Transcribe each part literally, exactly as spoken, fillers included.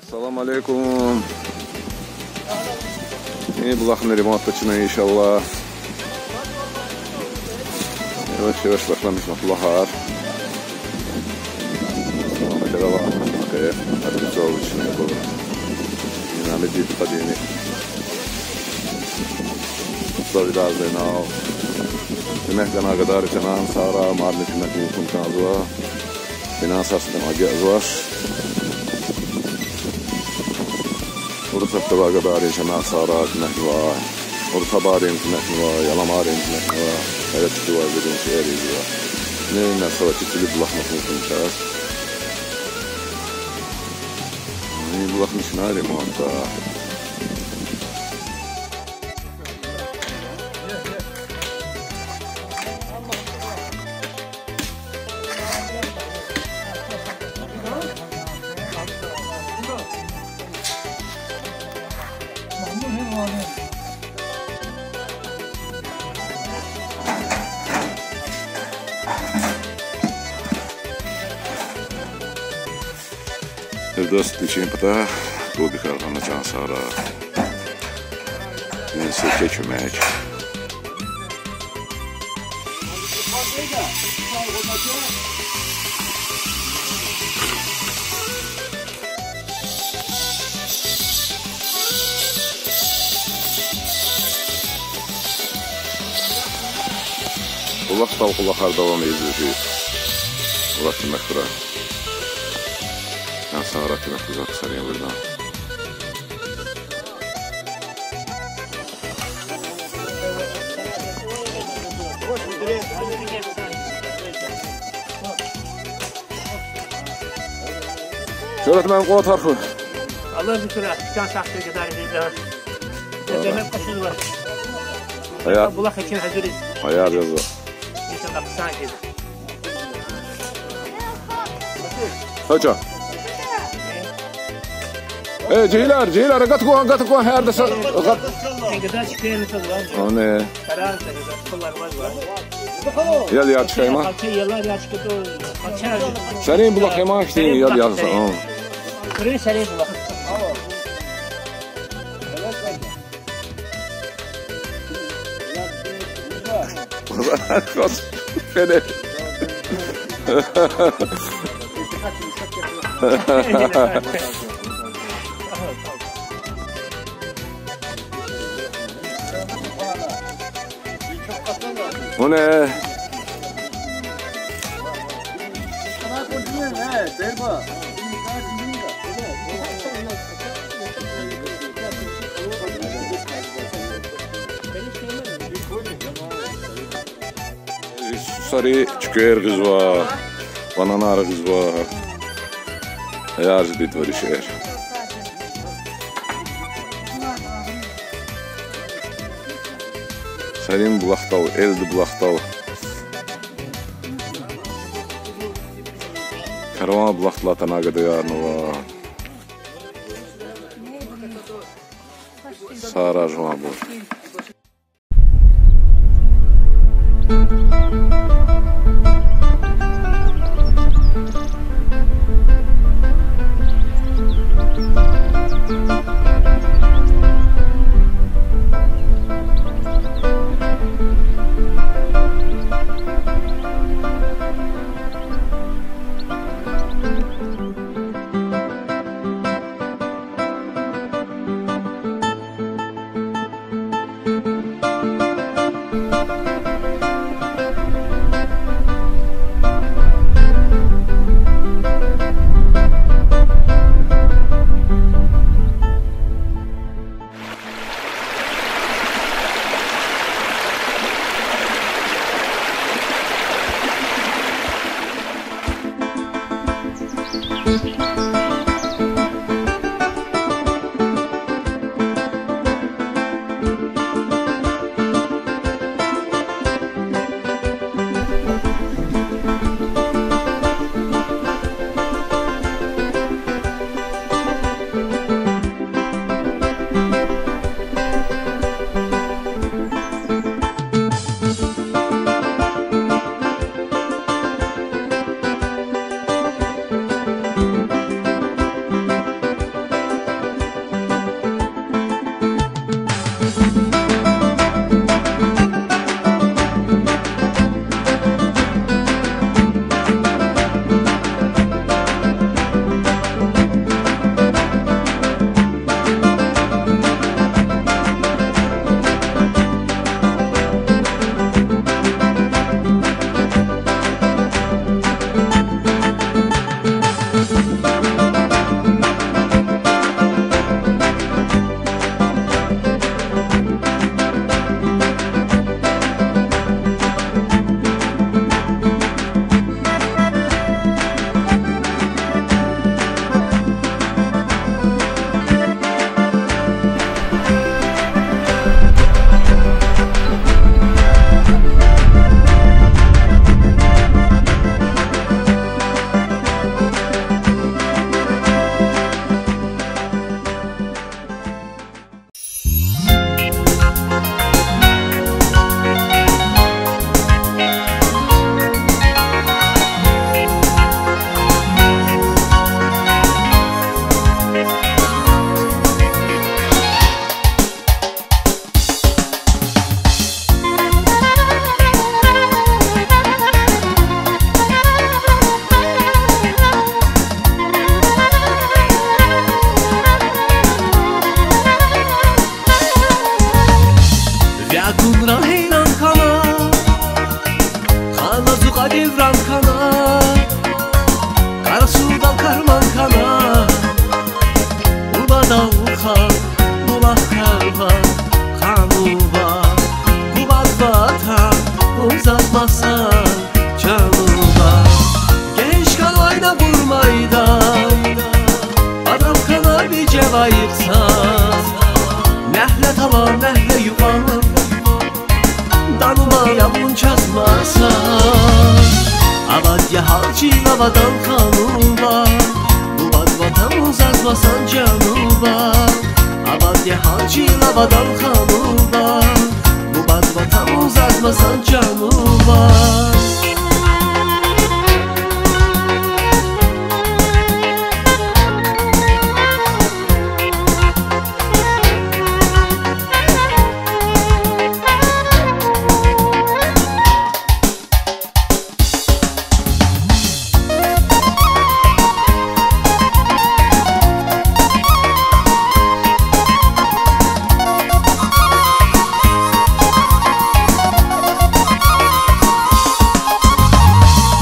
Салам алейкум. И булахни ремонт къачуна, иншаллагь. Яваш-яваш башламишна булахар. Салам алейкум. Ина меди къадини. Савида Зейнал. Куьмек гана гадари чна сагърай, мадни куьмек мумкин кӀанзава. Финансарсдин агакьзавач. Урусатда авай гадарин чна сагърай, куьмекнавай. Урусабайрин куьмекнавай, яламайрин куьмекнавай. Гьеле чкивай гудун шейэр ийизва. Нина сава чицили булахни кьун чаз. Ни булахни чна ремонтда. Фирдавс вичин патай кубикар гъана, чан сагърай. Нин секе чумеч. Булахдал кӀвалахар давам ийизва чи. Аллагь куьмек хьурай. Чан сагърай, куьмек гузвай ксарин виридан. Шуьрет, ман къуват гьар хьуй. Аллагь шукур, чан сагъ хьуй, гадари жеда. Зегьмет къачузва. Ая. Булах ичиз гьазуриз. Аяр жезва. Иншаллагь, хъсан хьиз. Гьача. Э, жегьилар, жегьилар, агат кван, агат кван, гьярда са, агат. Ане. Ял яр чкайма. Сарин булах яман хьтин, ял яр са, а. Сарин булах. Фене. Вуне. Сари чуьквер гъизва, бананар гъизва. Аяр жеди твари шейэр. Сарин булахдал, Элди булахдал. Карван булахдал атана гадаярнава. Сагърай жуванбур. Акунра гьейран хьана, ханазу къадивран хьана, къарасудал карман хьана, убадал ха, булах карва, ханува, бубад ватан, узатмасан чанува. Геж хьанвайна бурмайда, адам хьана бижевай хъсан, мягьле тава, мягьле юкьван, данума я вун чаз маса. Абад я гьалчила ватан ханува, бубад ватан узатмасан чанува. Абад я гьалчила ватан ханува, бубад ватан узатмасан чанува.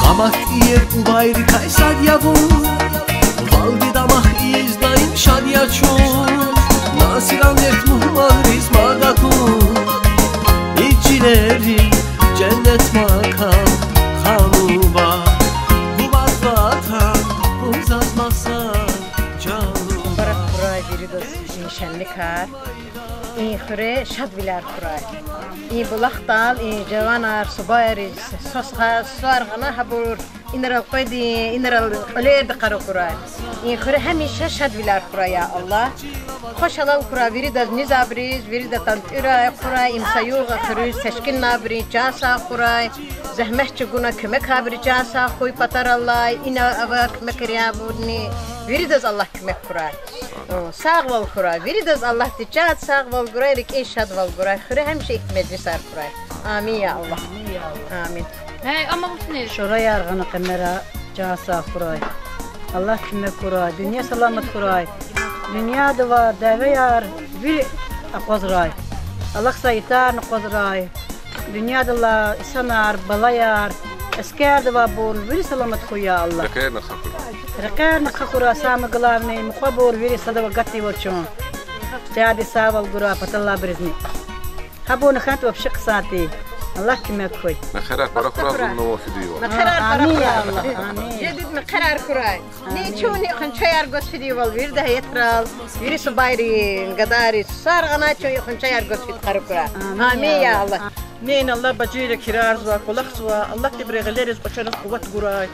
Къамат иер убайрикай сад я вун, валди дамах ийиз даим шад я чун. Насиран дерт мугьманриз мад акун, и чилери женнет макан ханува, бубад ватан узатмасан чанува. Мубарак хьурай виридаз и шенликар, и хуьре шадвилер хьурай. И булахдал и жаванар, субайриз, сусар, сусар гъана гьабур, инрал къведи, инрал кьуьлерди къару хьурай. И хуьре гьамиша шадвилер хьурай, я Аллагь. Хушгьалал хьурай виридаз, низабуруз, вирида тӀан тӀуьрай, хъурай, им са югъ хуьруьз тешкилнавайбуруз чан сагъ хьурай. Зегьмет чӀугуна куьмекайбуруз чан сагъ хьуй патараллай, ина ава куьмекарбурни. Виридаз Аллагь куьмек хьурай. Сагъвал хьурай. Виридаз Аллагьди чан сагъвал гурай, рикӀин шадвал гурай. Хуьре гьамиша ихьтин межлисар хьурай. Амин, я Аллагь. Амин. Гьей, амма вучни? Шураяр гъана къемера чан сагъ хьурай. Аллагь куьмек хьурай. Дуьнья саламат хьурай. Дуьньяда авай дявеяр вири акъвазрай. Аллагьди са итарни акъвазрай. Дуьньядал инсанар, балаяр, эскерда авайбур вири саламат хьуй, я Аллагь. Рекьерни хъхьурай, самое главное, мукьвабур вири садав агатайвал чун. Чанди сагъвал гурай паталайбурузни. Гьабурни хьант вообще хъсан тир. Аллагь куьмек хьуй. Мехъерар пара хьурай, зун нава фидайвал. Мехъерар пара хьурай. Амин, я Аллагь, амин. Жедид мехъерар хьурай. Ни чун ихьтин чаяр гваз фидайвал, вирида гьаятрал, вири субайрин гадайри, сусар гъана чун ихьтин чаяр гваз фида къару хьурай. Амин, я Аллагь. Ненай Аллагь бажира кирарзава, кӀвалахзава, Аллагьди абурун гъилериз, кӀвачериз къуват гурай.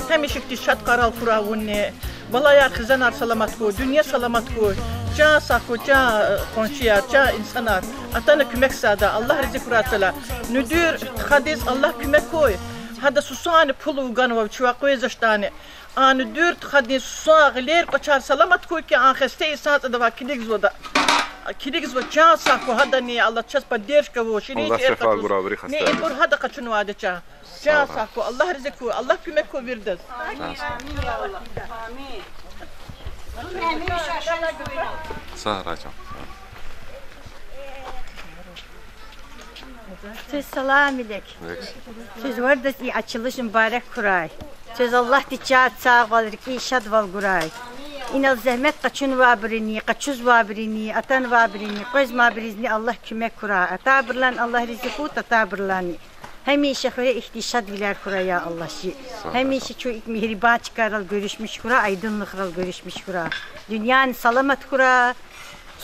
Гьамиша ихьтин шад къарал хьурай авунни. Балаяр, хизанар саламат хьуй, дуьнья саламат хьуй. Чан сагъ хьуй, чан, э, къуншияр, чан инсанар. Атана куьмек сада, Аллагь рази хьурай сала. Нуьдуьр тухадиз Аллагь куьмек хьуй. Гьада сусани пул вуганва, чувак къвезвачтӀани. А нуьдуьр тухадин сусан гъилер, кӀвачер саламат хьуй хьи, а хесте инсан цӀадавай килигзавада. Килигзава, чан сагъ хьуй, гьадани Аллагьди чаз поддержка авур, ширин шейэр къачуз. Ни ибур гьада къачунвайди чан. Чан сагъ хьуй, Аллагь рази хьуй, Аллагь куьмек хьуй виридаз. Сагърай, чан. Квез салам алейк. Квез виридаз и ачулуш мубарак хьурай. Квез Аллагьди чан сагъвал, рикӀин шадвал гурай. Инал зегьмет къачунвайбурузни, къачузвайбурузни, атанвайбурузни, къвезмайбурузни Аллагь куьмек хьурай. Атайбурулай Аллагь рази хьуй, татайбурулайни. Гьамиша хуьре ихьтин шадвилер хьурай, я Аллагь, жи. Гьамиша чун икӀ мегьрибан чкайрал гуьруьшмиш хьурай, айдинлухрал гуьруьшмиш хьурай. Дуьньяни саламат хьурай.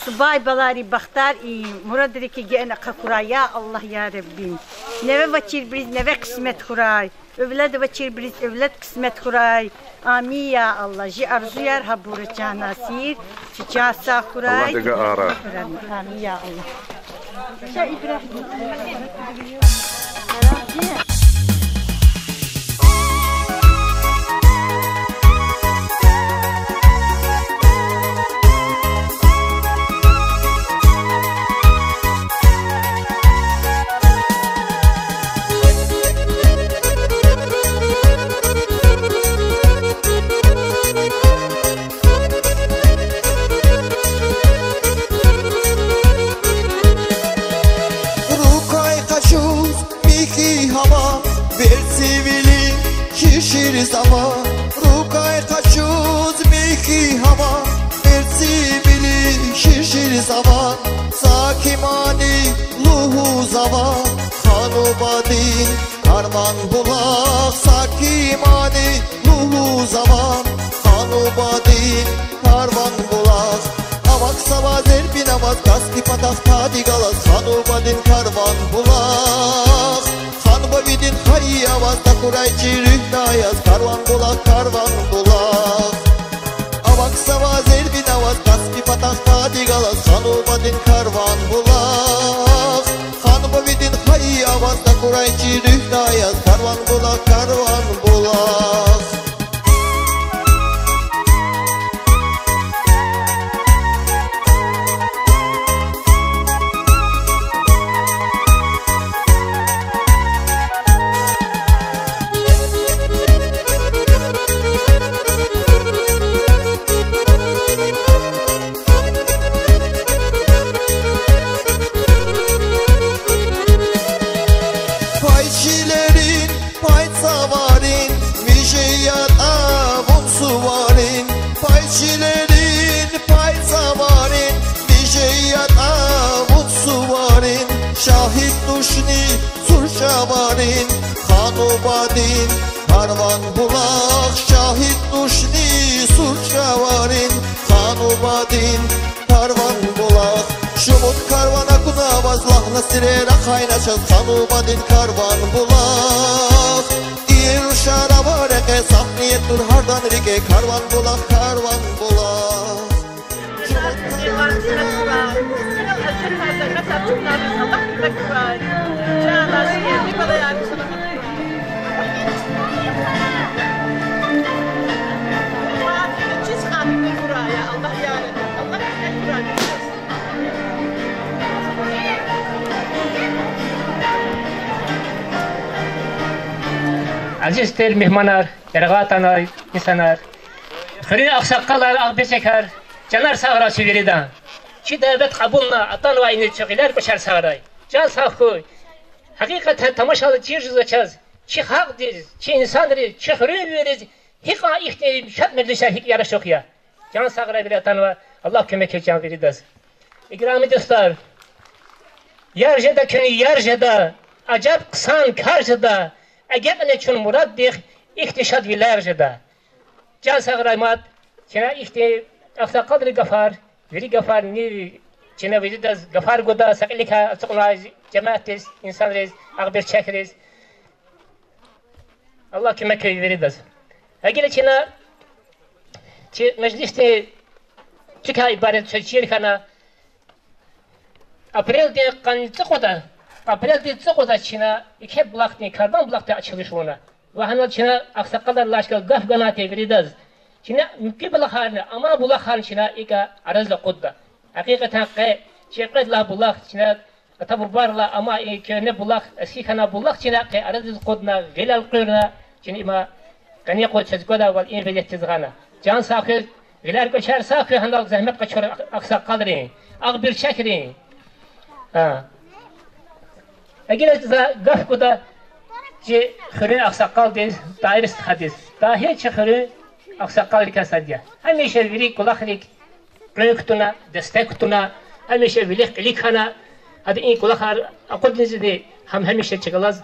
Субай балайрин бахтар и мурадрикай гена ахъа хьурай, я Аллагь, я Рабби. Неве авачирбуруз неве кьисмет хьурай. Эвлад авачирбуруз эвлад кьисмет хьурай. Амин, я Аллагь. Жи арзуяр гьабур я, чан Насир. Чи чан сагъ хьурай. Амин, я Аллагь. Зава, саки мани лугьузава, ханубадин карван булах, саки мани лугьузава, ханубадин карван булах. Авахьзава зербин аваз, Каспи патахъ тади галаз, ханубадин карван булах. Ханбавидин хайи аваз такурай чи руьгьдай яз, карван булах, карван булах. Авахьзава зербин аваз, Каспи патахъ тади галаз, ханубадин карван булах. Ханбавидин хайи аваз такурай чи руьгьдай яз, карван булах, карван булах. Пай чилерин, пай цаварин, ми жеятӀа вун суварин. Пай чилерин, пай цаварин, ми жеятӀа вун суварин. Шагьид тушни сур чӀаварин, ханубадин карван булах. Шагьид тушни сур чӀаварин, ханубадин карван булах. Шумуд карван акуна ваз, лагь, насирер ахъайна чаз, ханубадин карван булах. Иер рушар ава рекье, сагъ ният тур гьардан рикӀе, карван булах, карван булах. Азиз тир мугьманар, яргъай атанвай инсанар, хуьруьн агъсакъалар, агъбирчекар, чанар сагърай чи виридан. Чи давет кьабулна атанвай иниз чи гъилер кӀвачер сагърай. Чан сагъ хьуй. Гьакъикъатдани тамашайла чир жезва чаз, чи халкьдиз, чи инсанриз, чи хуьруьнвийриз гьикьван ихьтин шад межлисар гьикӀ ярашух я. Чан сагърай вири атанвай, Аллагь куьмек хьуй чан виридаз. Играми дустар, яр жеда куьн, яр жеда, ажеб хъсан кар жеда, агакьна чун мураддихъ, ихьтин шадвилер жеда. Чан сагърай мад, чна ихьтин агъсакъалрин гафар, вири гафарни, чна виридаз гафар гуда, са кьиликай ацукьнавай жемятдиз, инсанриз, агъбирчекриз. Аллагь куьмек хьуй виридаз. Гьа гила чна чи межлисдин цуькай ибарат чаз чир хьана, апрелдин къанни цӀукьуда, апрелдин цӀукьуда чна еке булахдин, Кардан булахдин ачилиш авуна. Ва гьанал чна агъсакъалар лашкал гаф гана тир виридаз. Чна муькуь булахарни, амай булахарни чна икӀа арадиз акъудда. Гьакъикъатдани къе чи кьвед лагьай булах, чна ата-бубайрилай амай и куьгьне булах, эски хьанвай булах чна къе арадиз акъудна, гъил элкъуьрна, чна има къене къуз чаз квадайвал и везетдиз гъана. Чан сагъ хьуй, гъилер кӀвачер сагъ хьуй, гьанал зегьмет къачур агъсакъалрин, агъбирчекрин. А. Гила за гаф гуда чи хуьруьн агъсакъалдиз, Тагьир стхадиз. Тагьир чи хуьруьн агъсакъалрикай сад я. Гьамиша вири кӀвалахрик къуьн кутуна, дестек кутуна, гьамиша вилик-кьилик хьана, гьада и кӀвалахар акъудунизни гьам гьамиша чӀикӀалаз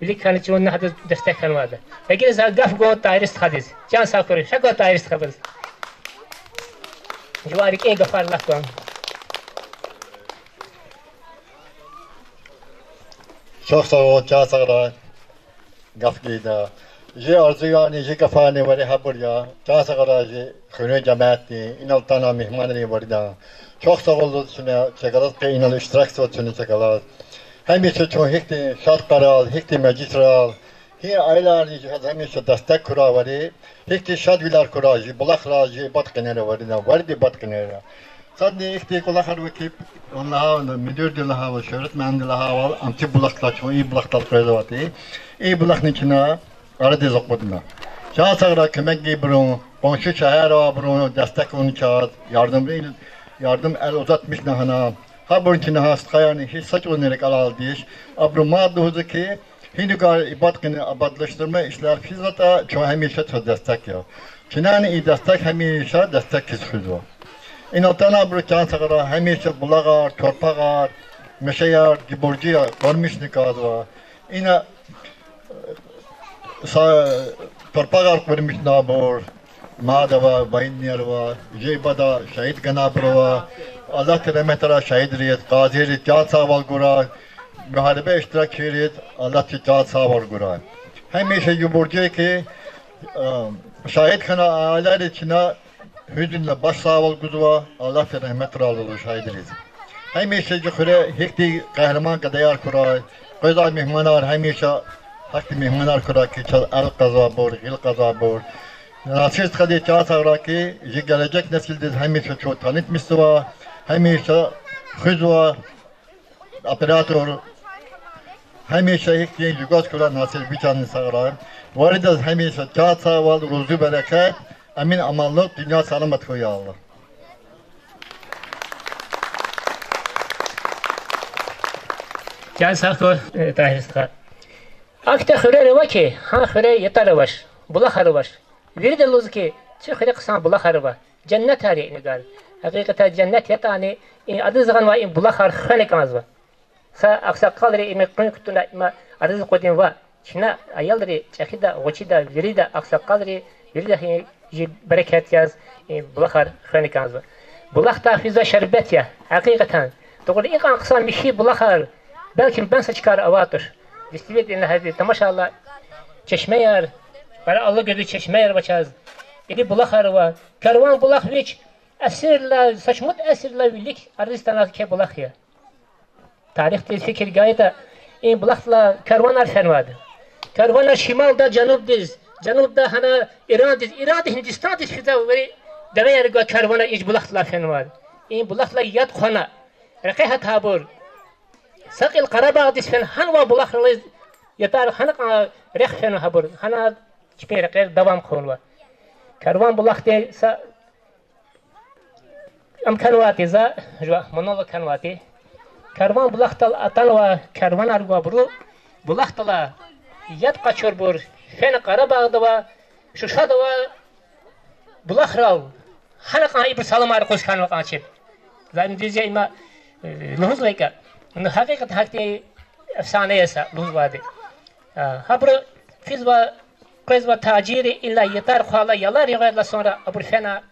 вилик хьана, чун гьадаз дестек хьанвайди я. Гила за гаф гун Тагьир стхадиз. Чан сагъ хьурай, ша гун Тагьир стхадиз. Жуван рикӀин гафар лап гун. Чухсагъул, чан сагърай. Гаф гайида. Жи арзуярни, жи гафарни вири гьабур я. Чан сагърай жи хуьруьн жемятдин, инал атанвай мугьманрин виридан. Чухсагъул чна чахъ галаз, къе инал иштиракзава чна чахъ галаз. Гьамиша чун гьихьтин шад къарал, гьихьтин межлисрал, гьи аяларни жи гьамиша дестек хьурай вири, гьихьтин шадвилер хьурай жи булахра, жи ибад къене виридан, виридан ибад къене. Садни ихьтин кӀвалахар ава ки, вун лагьайвал, муьдуьрди лагьайвал, Шуьгьрет муаллимди лагьайвал, ам чи булахдал чун, и булахдал къвезвайди, и булахни чна арадиз акъудна. Чан сагърай, куьмек гайибурун, къунши шегьерра авайбурун дестек авуна чаз, ярдум, ярдум эл узатмишна гьана. Гьабурун чна гьа стхаярни гьич са чӀавузни рикӀелай алудмиш, абуру мад лугьузва ки, гьинивай ибад къене, абадлашдирма ишлер физватӀа, чун гьамиша чаз дестек я. Чнани и дестек гьамиша дестек хьиз хуьзва. Ина атанвайбуру чан сагърай, гьамиша булагъар, торпагъар, мешеяр, гимуржияр къурмишна кӀанзава. Ина са-, торпагъар къурмишнавайбур мад ава, военныйяр ава, жи ибада шагьид ганвайбур ава. Аллагьди рагьметрай шагьидриз, къазийриз чан сагъвал гурай, мугьариба иштиракчийриз Аллагьди чан сагъвал гурай. Гьамиша гимуржи хьи, шагьид хьана аилайриз чна гьуьзуьнлай баш сагъвал гузва, Аллагьди рагьметрай лугьузва шагьидриз. Гьамиша жи хуьре гьихьтин къагьриман гадаяр хьурай, къвезвай мугьманар гьамиша гьахьтин мугьманар хьурай хьи, чаз эл кьазвайбур, гъил кьазвайбур. Насир стхадиз чан сагърай хьи, жи гележек несилдиз гьамиша чун танитмишзава, гьамиша хуьзва, оператор, гьамиша гьихьтин жугъаз хьурай Насир, ви чанни сагърай. Виридаз гьамиша чан сагъвал, рузу, берекет, амин-аманлух, дуьнья саламат хьуй, я Аллагь. Чан сагъ хьуй, э, Тагьир стха. Ахьтин хуьрер ава хьи, гьа хуьре ятар авач, булахар авач. Вирида лугьуз хьи, чи хуьре хъсан булахар ава. Женнетар я инагар. Гьакъикъатда женнет ятӀани, и адаз гъанвай и булахар хвена кӀанзава. Са агъсакъалри им къуьн кутуна, им адаз акъуднава. Чна, аялри, чӀехида, гъвечӀида, вирида, агъсакъалри, вирида хьи, жи берекет яз, и булахар хвена кӀанзава. Булахдай физва шербет я, гьакъикъатда. Дугъри икьван хъсан михьи булахар, белки бес са чкайра авай туш. Действительно, гьа тамашайла, чешмеяр, пара алугуз чешмеяр ава чаз. Ири булахар ава, Карван булах вич, асиррилай, са шумуд асиррилай вилик арадиз атанвай еке булах я. Тарихдиз фикир гайитӀа, и булахдилай карванар фенвайди. Карванар шималдай жанубдиз, жанубдай гьана Ирандиз, Ирандиз Гьиндистандиз физвай вири девеяр гвай карванар и булахдилай фенвайди. И булахдилай яд хъвана, рекье гьатайбур, са кьил Къарабагъдиз фена, гьанвай булахрилай ятар, гьана кьван рехъ фена гьабур, гьана чпин рекьер давам хъувунва. Карван булахдин са ам хьанвайди за, жува монолог хьанвайди. Карван булахдал атанвай карванар гвайбуру, булахдилай яд къачурбур, фена Къарабагъдавай, Шушадавай булахрал, гьана кьван ибур саламар къуз хьанва кьван чеб. За им дуьз я, има, э, лугьуз лагьай кӀа. Ну, гьакъикъат гьахьтин афсана я са лугьузвайди. А, гьабуру физва, къвезва тажирри, инлай ятар хъвайла, ялар ягъайла сонра абур фена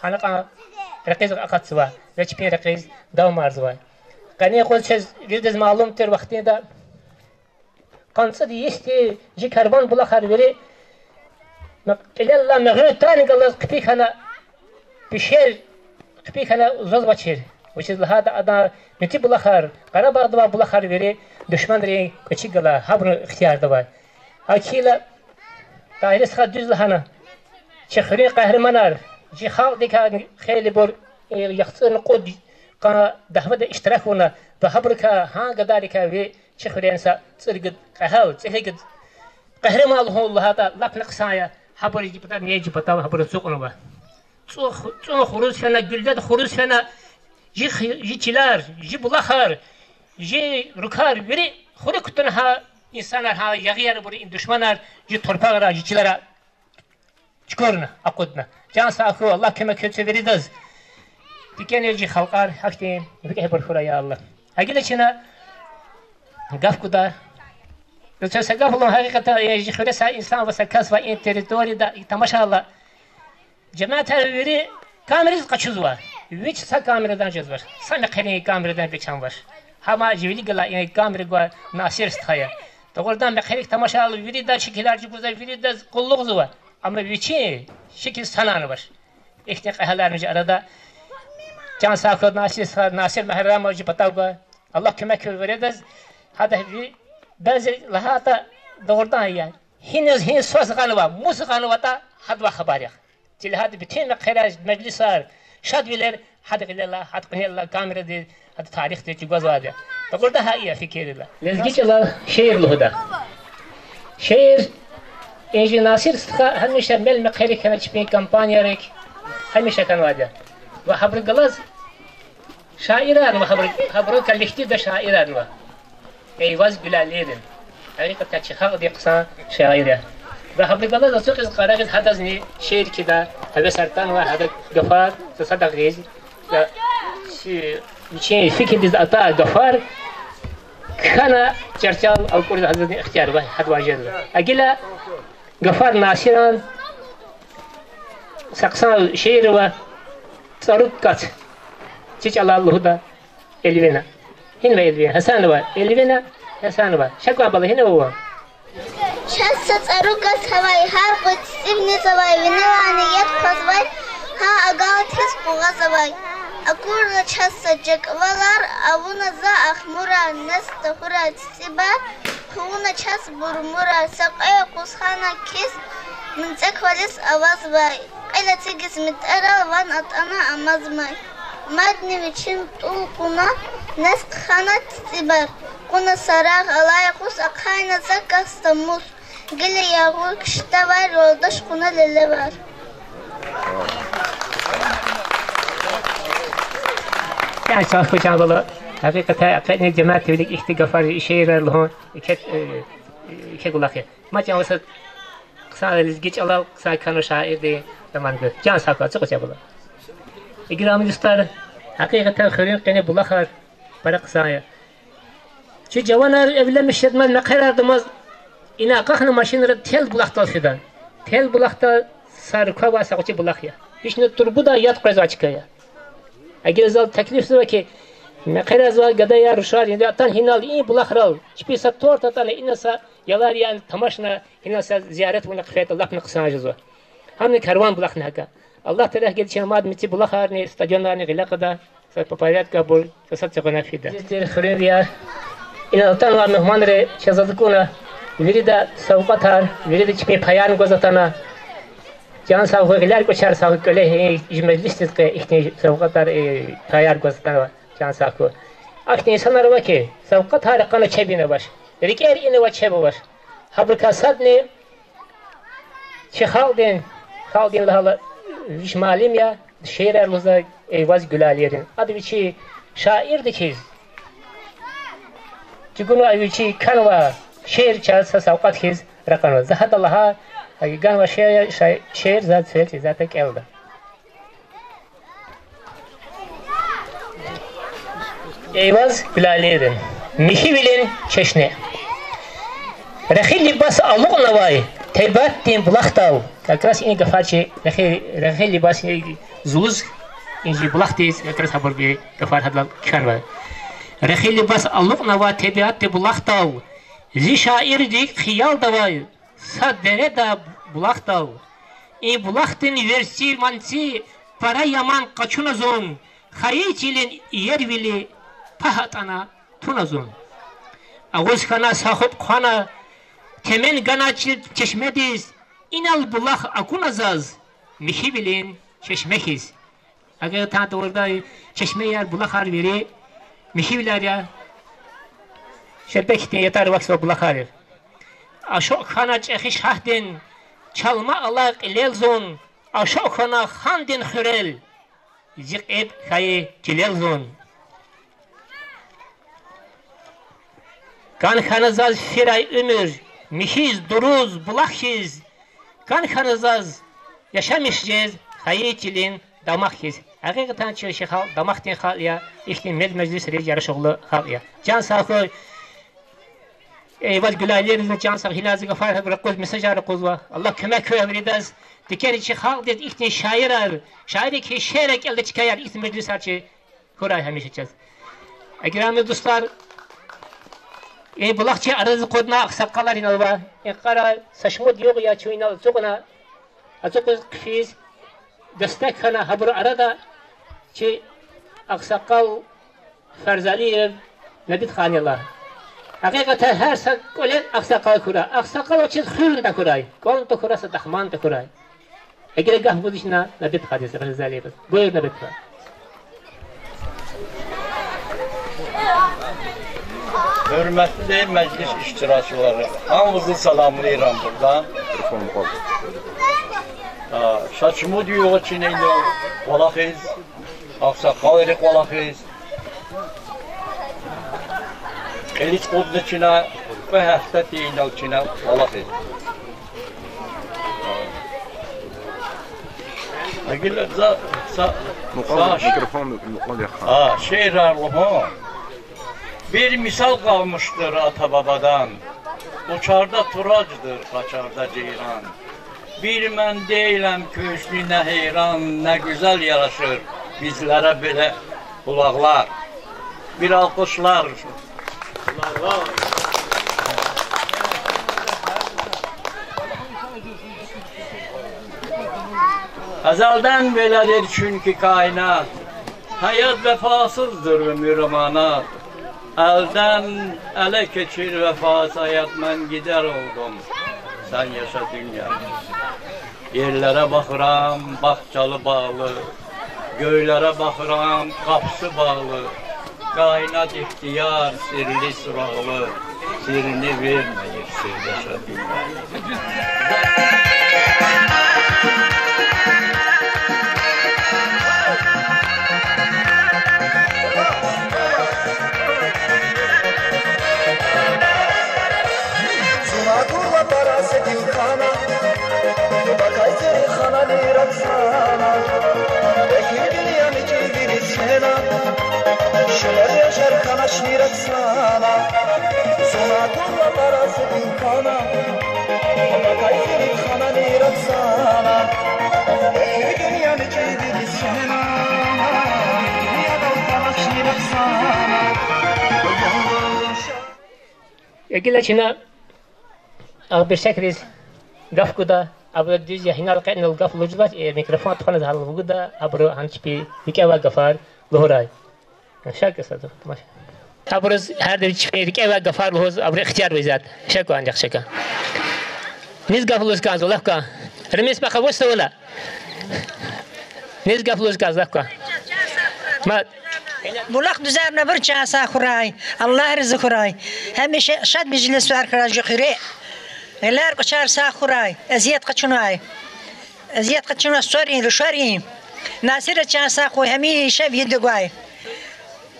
гьана кьван рекьиз акъатзава, ва чпин рекьиз давамарзава. Къенин юкъуз чаз виридаз малум тир вахтунда, къанни цӀуд йисди жи карван булахар вири кьилеллай мегъуьн тайни галаз хъипи хьана, пешер хъипи хьана заз вачир. Вучиз лагьайтӀа адан муькуь булахар, Къарабагъдавай булахар вири душманрин кӀвачи галай, гьабурун ихтиярда авай. Гьакила Тагьир стха дуьз лагьана, чи хуьруьн къагьриманар, чи халкьдикай хейлибур, э, яхцӀурни кьуд къан дяведа иштирак авуна, ва гьабурукай, гьа гадайрикай ви чи хуьрени са цӀерид кьегьал, цӀерид къагьриман лугьун лагьайтӀа, лап хъсан я, гьабур жи патав, ни жи патав гьабур ацукьнава. ЦӀу-, цӀун хуруз фена, гуьлледи хуруз фена, жи х-, жи чилер, жи булахар, жи рукар вири хурук кутуна гьа инсанар, гьа ягъияр, абурун душманар жи торпагъра, жи чилера чукурна, акъудна. Чан сагъ хьуй, Аллагь куьмек хьуй чи виридаз. ТикӀени жи халкьар гьахьтин викӀегьбур хьурай, я Аллагь. Гьакила чна гаф гуда. Чаз са гаф лугьун, гьакъикъатда, э, жи хуьре са инсан ва са кас ва и территорияда, и тамашайла, жемятар вири камерадиз къачузва. Вич са камерадан жезвач. Са мехъерин камерадан вич авач. Гьам жи вилик галай и камера гвай Насир стха я. Дугъридан мехъерик тамашайла, вирида шикилар чӀугвазва, виридаз къуллугъзава. Амма вичин шикил санани авач. Ихьтин кьегьаларни жи арада. Чан сагъ хьуй, Насир стха, Насир Мегьарамов жи патав гвай. Аллагь куьмек хьуй виридаз. Гьада ви бязи лагьайтӀа дугъридан я. Гьиниз гьи свас гъанва, мус гъанватӀа, гьадавай хабар я. Чи лагьайтӀа, буьтуьн мехъерар, межлисар, шадвилер гьада гъилелай, гьада кьунелай, камерадиз, гьада тарихдиз чӀугвазвайди я. Дугърида гьа и я фикирда. Лезги чӀалал шиир лугьуда. Шиир, и жи Насир стха гьамиша мел мехъерик хьана чпин компанияйрик, гьамиша хьанвайди я. Ва гьабурун галаз шаирарни ва гьабурун, гьабурун коллективда шаирарни ва Эйваз Гуьлалиди. Гьакъикъатда чи халкьдин хъсан шаир я. Ва гьабурун галаз ацукьиз, къарагъиз, гьадазни шиир кхьидай гьевесар атанва, гьадан гафар са садакьа гъиз. Чи вичин фикирдиз атай гафар кхьена чарчел алкӀуриз гьазурни ихтияр ва гьадвай жезва. А гила гафар Насиран, са хъсан шиир ава, ЦӀару кац. Чи чӀалал лугьуда Эльвина. Гьинва Эльвина? Гьасанова Эльвина. Гьасанова. Ша кван, бала, гьинава вун? Чаз са цӀару кац авай, гьар къуй цицӀивни завай, винелай ният хъвазвай, гьа агалдиз къугъвазвай. Акурла чаз са жекӀвалар, авуна за ахмурар, нез тахьурай цицӀибар, хъувуна чаз бурмурар, са кьве къуз хана кис, мецеквализ авазвай. Кьил эцигиз метӀерал, ван атӀана амазмай. Мадни вичин тӀул кьуна, нез хъхьана цицӀибар, кьуна са рагъ алай къуз, ахъайна за касда мус, гила ягъур киштавар, юлдаш кьуна лелевар. Чан сагъ хьуй, чан бала. Гьакъикъатда, къенин жемятдин вилик ихьтин гафар, шиирар лугьун еке, э, еке кӀвалах я. Ма чан ваз са хъсан лезги чӀалал хъсан кхьенва шаирди, заман гуз. Чан сагъ хьуй, ацукь, чан бала. Играми дустар, гьакъикъатда, хуьруьн къене булахар пара хъсан я. Чи жаванар эвленмиш жедамаз, мехъерар дамаз, ина акьахна машинра Тел булахдал фида. Тел булахда са руква авай са гъвечӀи булах я. Вични турбадай яд къвезвай чка я. Эгер зал теклифзава хьи, мехъерар, зал, гадаяр, рушар, яни атана гьинал и булахрал, чпи са торт атана, ина са ялар яна тамашна, гьина са зиярат авуна хъфейтӀа, лап хъсан жезва. Гьамни Карван булахни гьакӀа. Аллагьди рехъ гайитӀа, чи мад мици булахарни, стадионарни гъиле кьада, са по порядку абур, са сад сегъуна фида. Азиз тир хуьруьнвияр, инал атанвай мугьманри чаз акуна вирида савкьватар, вирида чпин паярни гваз атана. Чан сагъ хьуй, гъилер, кӀвачер сагъ хьуй, кӀвале и межлисдиз къе ихьтин савкьватар, и паяр гваз атанва, чан сагъ хьуй. Ахьтин инсанар ава хьи, савкьватар ракъана чеб ина авач, рикӀер ина авач, чеб авач. Гьабурукай садни чи халкьдин, халкьдин лагьайла, вич муаллим я, шиирар лугьузвай Эйваз Гуьлалиевич. Ада вичи шаирди хьиз чӀугуна, вичи кхьенвай шиир чаз са савкьват хьиз ракъурна. За гьада лагьай, ганвай ши-, ши-, шиир заз цвет исятда кӀелда. Эйваз Гуьлалиеван. Михьивилин чешне. Рехи либас алукьнавай тебиатдин булахдал. Как раз и гафар чи рехи, рехи либас, и зулуз, и чи булахдиз как раз гьабур гафар гьадал кхьенва. Рехи либас алукьнавай тебиатдин булахдал, зи шаирдин хиялда авай са дереда булахдал. И булахдин верцӀи-манцӀи пара яман къачуна зун, хайи чилин иервили пагь атӀана туна зун. Агъуз хьана, са хупӀ хъвана, темен гана чи чешмедиз, инал булах акуна заз, михьивилин чешме хьиз. Агъетан тавурда, чешмеяр, булахар вири михьивилар я. Шебекдин ятар вахзава булахар я. Ашукь хьана чӀехи шагьдин чалма алай кьилел зун, ашукь хьана хандин хуьрел, зи кьеб хьайи чилел зун. КӀан хьана заз фирай уьмуьр, михьиз, дуруз, булах хьиз. КӀан хьана заз яшамиш жез хайи чилин дамах хьиз. Гьакъикъатан чи, чи халкь дамахдин халкь я, ихьтин мел-межлисриз ярашугълу халкь я. Чан сагъ хьуй, Эйваз Гуьлалиевна, чан сагъ, гьина зи гафар ракъуз, мессажар ракъузва. Аллагь куьмек хьуй виридаз. Дикери чи халкьдиз ихьтин шаирар, шаирри хьиз шиирар кӀелдай чкаяр, ихьтин межлисар чи хьурай гьамиша чаз. Играми дустар, и булах чи арадиз акъудна, агъсакъалар инал ава. И къара са шумуд югъ я чун инал ацукьна, ацукьиз хъфиз, дестек хьана гьабурун арада чи агъсакъал Фарзалиев Набитхан я лагь. Гьакъикъатда гьар са кӀвале агъсакъал хьурай. Агъсакъал авачиз хуьрни тахьурай, кӀвални тахьурай, са дахман тахьурай. Эгер гаф гузвачни Набитхандиз, Фарзалиеваз. Буюр, Набитхан. Гьуьрметли межлис иштиракчилари, гьаминиз саламлайран бурдан. А, са шумуд югъ я чна инал кӀвалахиз, агъсакъалри кӀвалахиз. Кьилиз кьудна чна, кьве гьафтеди инал чна кӀвалахиз. Гила за Са-, мукьвал, са-, микрофон мукьвал яхъ. А, шиирар лугьун. Бир мисал къалмишдир ата-бабадан. Къучарда турачдыр, къачарда жийран. Бир мен дейлем куьшни не гьейран, не гуьзел ярашир бизлере бёле булакълар. Бир алкъышлар. Эзелден бёледир чуьнки каинат. Гьаят вефасыздыр, уьмуьр аманат. Элден эле кечир вефасыз, гьаят, мен гидер олдум, сен яша, дуьнья. Ерлере бахурам, бахчалы, багълы, гёклере бахурам, къапусы багълы. Каинат ихтияр, сирли, сурагълы, сирни вермейир сирдашар. Зун агъур ва парасатдин хана, бакай сери ханани Роксана, эхир дуьньяни чӀивириз фена, шумер яшар хьаначни Роксана. Зун агъур ва парасатдин хана, бакай сери ханани Роксана, эхир дуьньяни чӀивириз фена, дуьньядал хьаначни Роксана. Гила чна агъбиршехриз гаф гуда, абуру дуьз я гьинал кьенал гаф лугьузвач, э, микрофон тухвана за гьал вугуда, абуру гьа чпи рикӀе авай гафар лугьурай. Ша ксаду, тамаш. Абуруз гьарда чпи рикӀе авай гафар лугьуз абуру ихтияр везад. Ша кван, яхши ка. Низ гаф лугьуз кӀанзава, лап кван. Рамис баха, вуч тавуна? Низ гаф лугьуз кӀанзава, лап кван. Ма Булахдузарни абур чан сагъ хьурай, Аллагь рази хьурай. Гьамиша шад межлисар хьурай жи хуьре. Гъилер, кӀвачер сагъ хьурай, азият къачунай. Азият къачунай сорин, рушарин. Насира чан сагъ хьуй, гьамиша вирида гвай.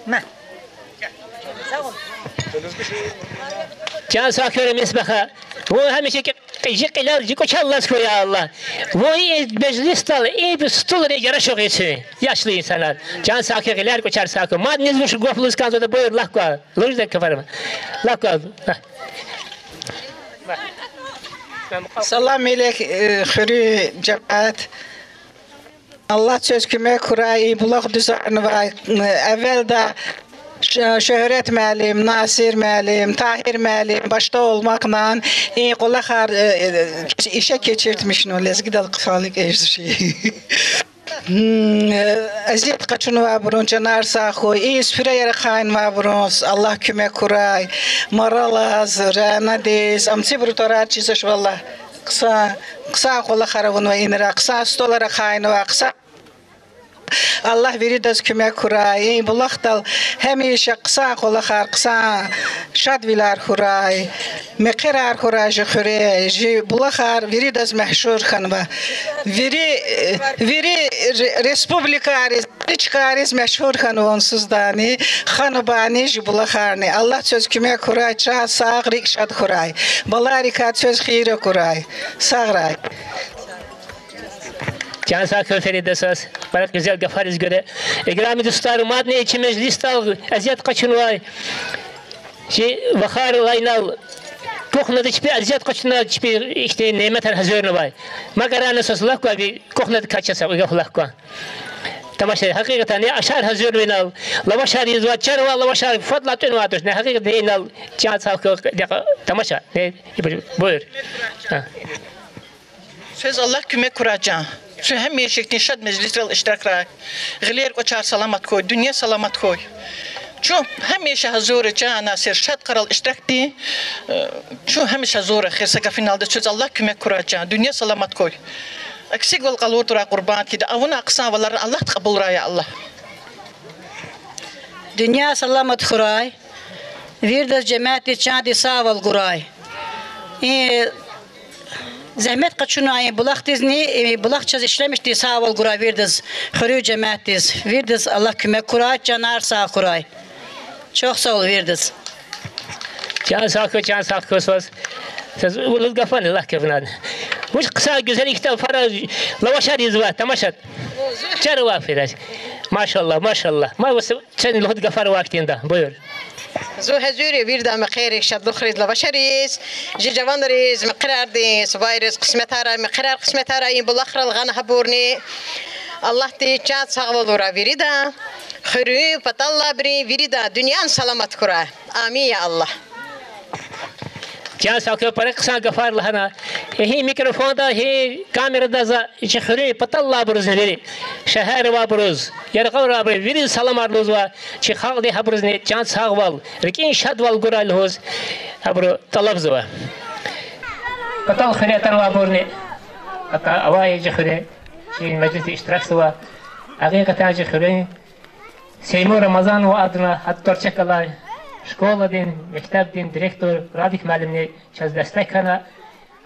Ма. Чан сагъ хьуй, Рамис баха. Вун гьамиша жи кьи-, жи кьилел, жи кӀвачел алаз хьуй, я Аллагь. Вун и межлисдал, и стулри ярашугъ ийиз, яшлу инсанар. Чан сагъ хьуй, гъилер, кӀвачер сагъ хьуй. Мад низ вуч гаф лугьуз кӀанзаватӀа, буюр, лап кван. Лугьуз дака фарма. Лап кван. Салам алейк, э, хуьруьн жемят. Аллагь квез куьмек хьурай, и Булахдузарнавай, э, эвелда Ш-, Шуьгьрет муаллим, Насир муаллим, Тагьир муаллим башда олмакьнан, и кӀвалахар, э, э, ише кечиртмишна, лезгидал хъсан икӀ жезвачир. Гьм, э, азият къачунвайбурун чанар сагъ хьуй, и суфраяр ахъайнавайбуруз Аллагь куьмек хьурай, маралаз, рянадиз, ам цибуру тӀварар чизвач валлагь. Хъсан, хъсан кӀвалахар авунва инра, хъсан столар ахъайнава, хъсан. Аллагь виридаз куьмек хьурай, и булахдал гьамиша хъсан кӀвалахар, хъсан шадвилер хьурай, мехъерар хьурай жи хуьре, жи булахар виридаз машгьур хьанва. Вири, вири ре-, республикайриз, вири чкайриз машгьур хьанва онсуздани, ханубани жи булахарни. Аллагь квез куьмек хьурай, чан сагъ, рикӀ шад хьурай. Баларикай квез хийир акурай. Сагърай. Чан сагъ хьуй, Ферида стӀа, пара гуьзел гафариз гуьре. Играми дустар, мадни чи межлисдал азият къачунвай чи вахар лагьанал, кухняда чпи азият къачуна, чпи ихьтин няметар гьазурнавай. Макарана, свас, лап кван, ви кухняда качаса гаф лап кван. Тамаша, гьакъикъатдани ашар гьазурнавай инал, лавашар ийизвай, чарвай лавашар фадлай тӀуьнвай туш, не гьакъикъатдани инал, чан сагъ хьуй, тамаша, не, буюр. Квез Аллагь куьмек хьурай, чан. Куьн гьамиша ихьтин шад межлисрал иштиракрай. Гъилер, кӀвачер саламат хьуй, дуьнья саламат хьуй. Чун гьамиша гьазур я, чан Насир, шад йикъарал иштиракдин. Э, чун гьамиша гьазур я, хир са гафуналди, квез Аллагь куьмек хьурай, чан, дуьнья саламат хьуй. Аксигвал къалуртӀа, Аллагь къурбанд хьуй, авуна хъсан валарин Аллагь кьабулрай, я Аллагь. Дуьнья саламат хьурай. Виридаз, жемятдиз, чандиз сагъвал гурай. И зегьмет къачунай и булахдизни, и булах чаз ишлемишдиз сагъвал гурай виридаз, хуьруьн жемятдиз. Виридаз Аллагь куьмек хьурай, чанар сагъ хьурай. Чухсагъ хьуй виридаз. Чан сагъ хьуй, чан сагъ хьуй, свас. Свас, вуна гафани лагь квез вуна. Вуч хъсан гуьзел ихьтин фара лавашар ийизвай, тамашад. Чара ва Фираз. Машаллагь, машаллагь. Ма вуса чан лугьуд гафар ва хьтинда. Буюр. Зун гьазур я вирида мехъерик, шадлухриз, лавашариз, жи жаванриз, мехъерардин субайриз, кьисметара, мехъерар кьисметара и булахрал гъана гьабурни. Аллагьди чан сагъвал гурай вирида. Хуьруьн паталлайбурун вирида, дуьньяни саламат хьурай. Амин, я Аллагь. Чан сагъ хьуй, пара хъсан гафар лагьана. Гьи микрофонда, гьи камерада за чи хуьруьн паталлайбурузни вири, шегьерда авайбуруз, яргъара авайбуруз вириз саламар лугьузва, чи халкьди гьабурузни чан сагъвал, рикӀин шадвал гурай лугьуз, абуру тӀалабзава. Патал хуьре атанвайбурни, гьатта авай жи хуьре, чи межлисда иштиракзава, гьакъикъатдани жи хуьре Сеймур Рамазанова адуна, гьатта тӀварцӀихъ галай школадин, мектебдин директор Радик муаллимни чаз дестек хьана,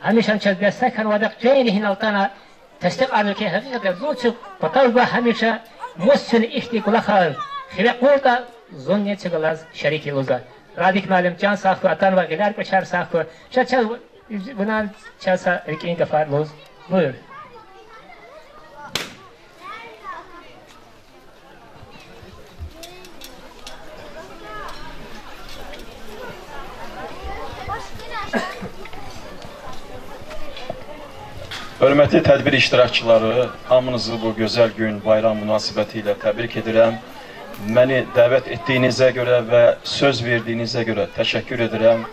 гьамиша чаз дестек хьанвайди я, къени гьинал атана, тестикьарна хьи, гьакъикъатдани зун чун патав гва гьамиша, мус чун ихьтин кӀвалахар хиве кьуртӀа, зунни чун галаз шерик я лугьузва. Радик муаллим, чан сагъ хьуй, атанвай гъилер-кӀвачер сагъ хьуй. Ша чаз вуна чаз са рикӀин гафар лугьуз. Буюр. Гьуьрметли тедбир иштиракчилари, гьаминизи бу гуьзел гюн, байрам мунасибети ила тебрик эдирем. Мени давет этдигинизе гёре ва сёз вердигинизе гёре тешеккур эдирем.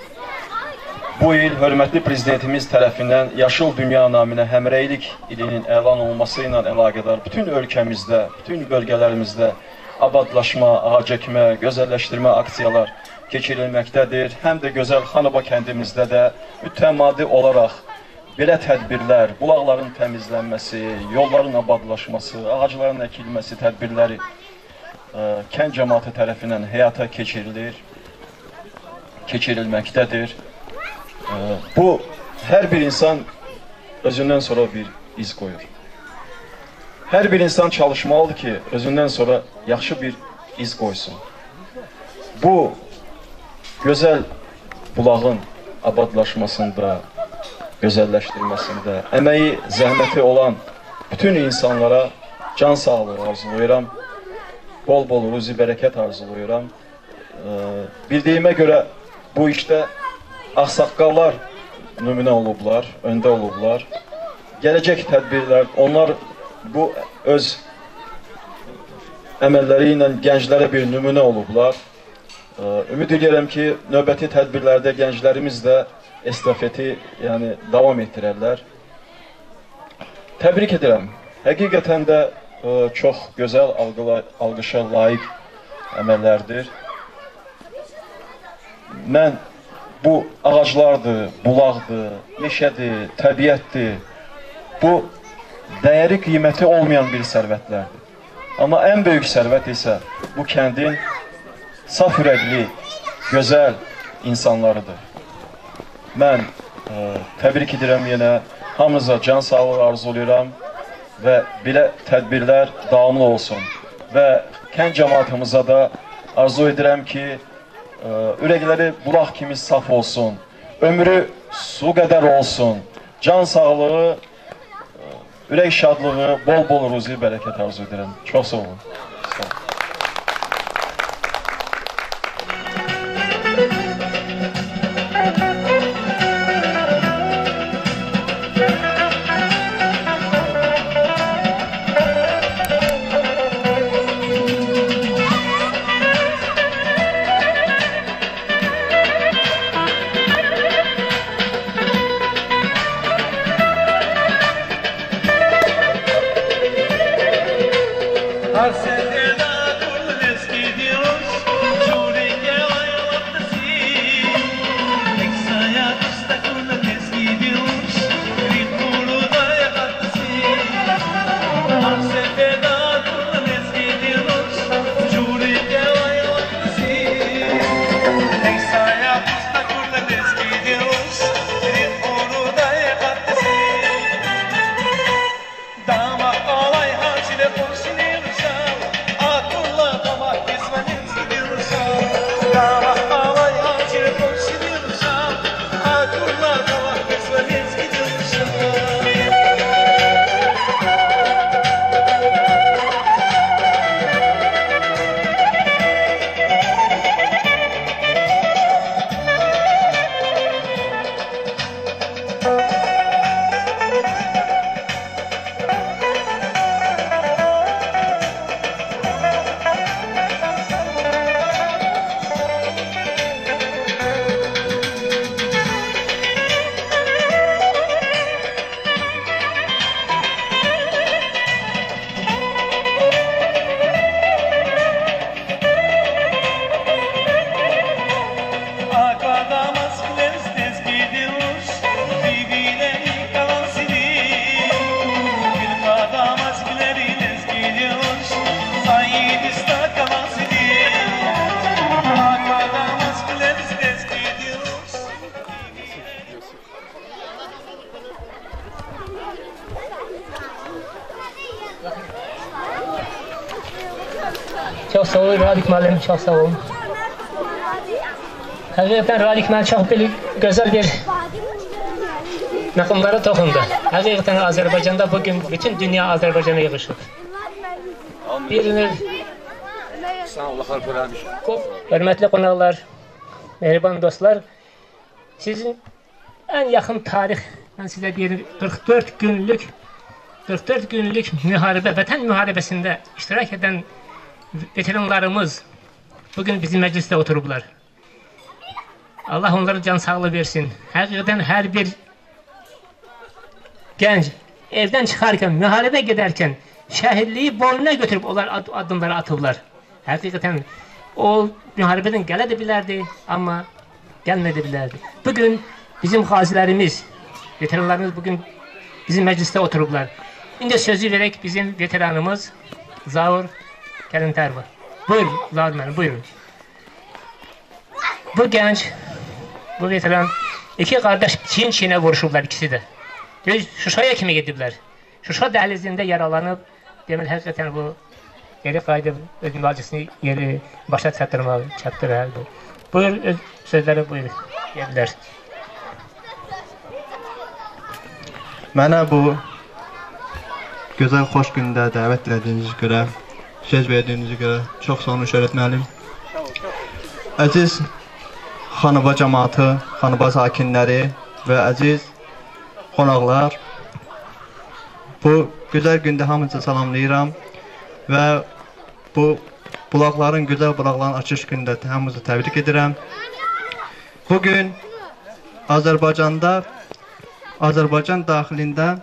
Бу йыл гьуьрметли Президентimiz tarafından Yaşıl Dünya namına hemreylik ilinin elan olmasıyla alakadar bütün ülkemizde, bütün bölgelerimizde abadlaşma, ağaç ekme, gözelleştirme aksiyalar geçirilmektedir. Hem de güzel Hanıba kendimizde de mütemadi olarak böyle tedbirler, bulakların temizlenmesi, yolların abadlaşması, ağaçların ekilmesi tedbirleri e, kent cemaati tarafından hayata geçirilir, geçirilmektedir. E, bu her bir insan özünden sonra bir iz koyur. Her bir insan çalışmalıdır ki özünden sonra yaxşı bir iz koysun. Bu güzel bulağın abadlaşmasında, özelleştirmesinde emeği, zahmeti olan bütün insanlara can sağlığı arzuluyuram. Bol bol ruzi bereket arzuluyuram. Ee, bildiğime göre bu işte aksakallar nümüne olublar, önde olublar. Gelecek tedbirler, onlar bu öz emelleriyle gençlere bir nümüne olublar. Ee, ümit ediyorum ki nöbeti tedbirlerde gençlerimiz de estafeti, yani, devam ettirerler. Tebrik ederim. Hakikaten de, e, çok güzel, algıla-, alkışa layık emellerdir. Men bu ağaclardır, bulaqdır, meşedir, təbiətdir. Bu dəyəri, qiyməti olmayan bir sərvətlərdir. Amma ən böyük sərvət isə bu kəndin saf ürəkli, gözəl insanlarıdır. Mən, e, təbrik edirəm yenə. Hamınıza can sağlığı arzulayıram və belə tədbirlər davamlı olsun. Və kənd camaatımıza da arzu edirəm ki, e, ürəkləri bulaq kimi saf olsun, ömrü su qədər olsun, can sağlığı, e, ürək şadlığı, bol-bol ruzi bərəkət arzu edirəm. Çox sağ olun. Sağ olun. Har sen Çok sağ olun Radik muallim, çok sağ olun. Hakikaten Radik muallim çok böyle güzel bir nakımlara dokundu. Hakikaten Azerbaycan'da bugün bütün dünya Azerbaycan'a yığışıp. Birini Hürmetli qonaqlar, mehriban dostlar, sizin en yaqın tarih, men sizə deyim, qırx dörd günlük, qırx dörd günlük müharibə, Vətən müharibəsində iştirak edən veteranlarımız bugün bizim məclisdə oturublar. Allah onlara can sağlığı versin. Həqiqətən hər bir gənc evdən çıxarkən, müharibə gedərkən şəhidliyi boynuna götürüb onlar ad-, addımları atıblar. Həqiqətən o müharibədən gələ də bilərdi, amma gəlməyə də bilərdi. Bugün bizim qazilərimiz, veteranlarımız bugün bizim məclisdə oturublar. İndi sözü verək bizim veteranımız Zaur Kəlintərova. Buyur, Zaur müəllim, buyurun. Bu gənc, bu veteran, iki qardaş çiyin-çiyinə vuruşublar ikisi də. Düz Şuşaya kimi gediblər. Şuşa dəhlizində yaralanıb, deməli, həqiqətən bu geri qayıdıb öz müalicəsini yeri başa çatdırmağa, çatdırardı. Buyur, öz sözləri buyur, deyə bilərsiniz. Mənə bu gözəl xoş gündə dəvət elədiyiniz görə, söz verdiyiniz görə çox sağ olun, Şöhrət müəllim. Əziz Xanıba camaatı, Xanıba sakinləri və əziz qonaqlar, bu gözəl gündə hamınızı salamlayıram və bu bulaqların, gözəl bulaqların açılış gündə hamınızı təbrik edirəm. Bugün Azərbaycanda, Azərbaycan daxilində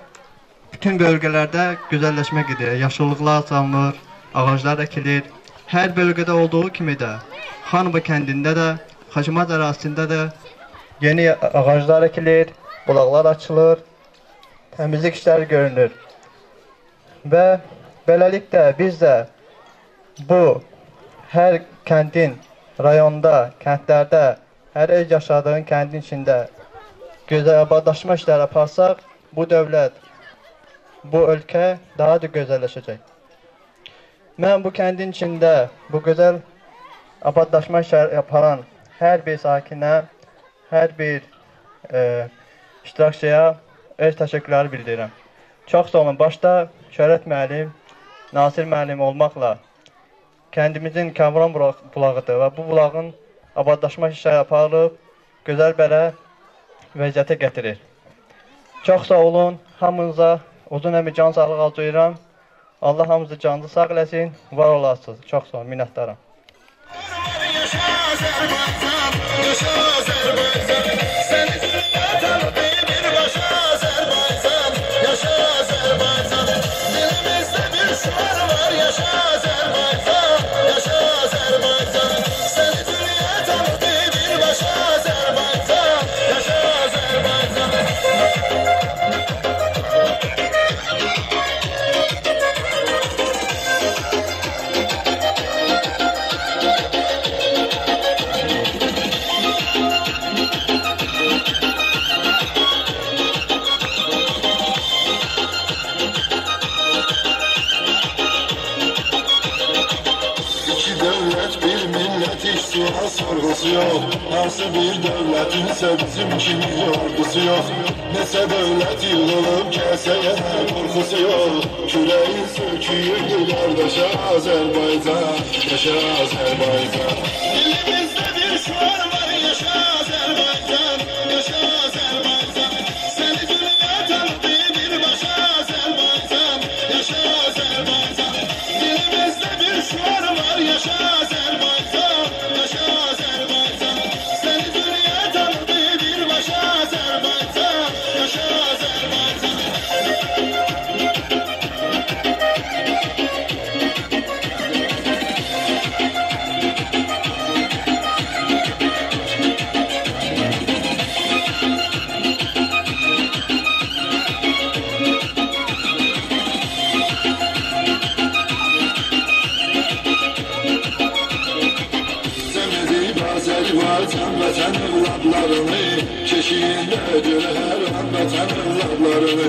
bütün bölgələrdə gözəlləşmə gedir. Yaşıllıqlar salınır, ağaclar əkilir. Hər bölgədə olduğu kimi də Xanıba kəndində də, Xaçmaz ərazisində də yeni ağaclar əkilir, bulaqlar açılır, təmizlik işləri görünür. Və beləliklə biz də bu hər kəndin, rayonda, kəndlərdə, hər öz yaşadığın kəndin içində gözəl abadlaşma işləri aparsaq, bu dövlət, bu ölkə daha da gözəlləşəcək. Mən bu kəndin içində bu gözəl abadlaşma işləri aparan hər bir sakinə, hər bir, e, iştirakçıya öz təşəkkürləri bildirirəm. Çox sağ olun. Başda Şöhrət müəllim, Nasir müəllim olmaqla kəndimizin Kamran bula-, bulağıdır və bu bulağın abadlaşma işləri aparılıb, gözəl belə vəziyyətə gətirir. Çox sağ olun. Hamınıza uzun ömür, can sağlığı arzulayıram. Allah hamınızı canınızı sağ eləsin, var olasınız. Çox sağ olun, minnətdaram. Yaşa Azərbaycan, yaşa Azərbaycan, səni dünya tanıdı birbaşa Azərbaycan, yaşa Azərbaycan. Dilimizdə bir şüar var, yaşa Azərbaycan, yaşa Azərbaycan. Səni dünya tanıdı birbaşa Azərbaycan, yaşa Azərbaycan. İki dövlət, bir millət, hiç sual sorğusu yox. Hansı bir dövlətinsə bizim kimi ordusu yox. Neçə dövlət yığılıb gəlsə, yenə qorxusu yox. Kürəyin söküyüdür, qardaşa Azərbaycan, yaşa Azərbaycan. Dilimizdə bir şüar var, yaşa Azərbaycan, yaşa Azərbaycan. Səni dünya tanıdı birbaşa Azərbaycan, yaşa Azərbaycan. Dilimizdə bir şüar var, yaşa Azərbaycan, yaşa Azərbaycan. Səni dünya tanıdı birbaşa Azərbaycan, yaşa Azərbaycan. Ябларыни, кешиде гуьллер гьарам Ватанын ябларыни,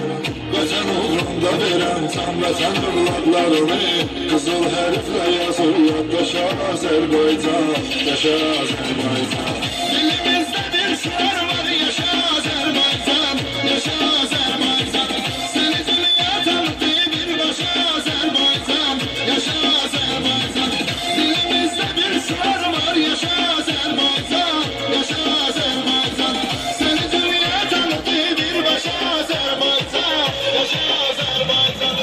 Ватан угърунда верен цан Ватан ябларыни, къызыл гьарфле язылад: яша Азербайжан, яша Азербайжан. Дилимизде бир шуар вар: яша Азербайжан, яша Азербайжан. Сени дуьнья танытды бирбаша Азербайжан, яша Азербайжан. Дилимизде бир шуар вар: яша Азербайжан, яша Азербайжан. Сени дуьнья танытды бирбаша Азербайжан, яша Азербайжан.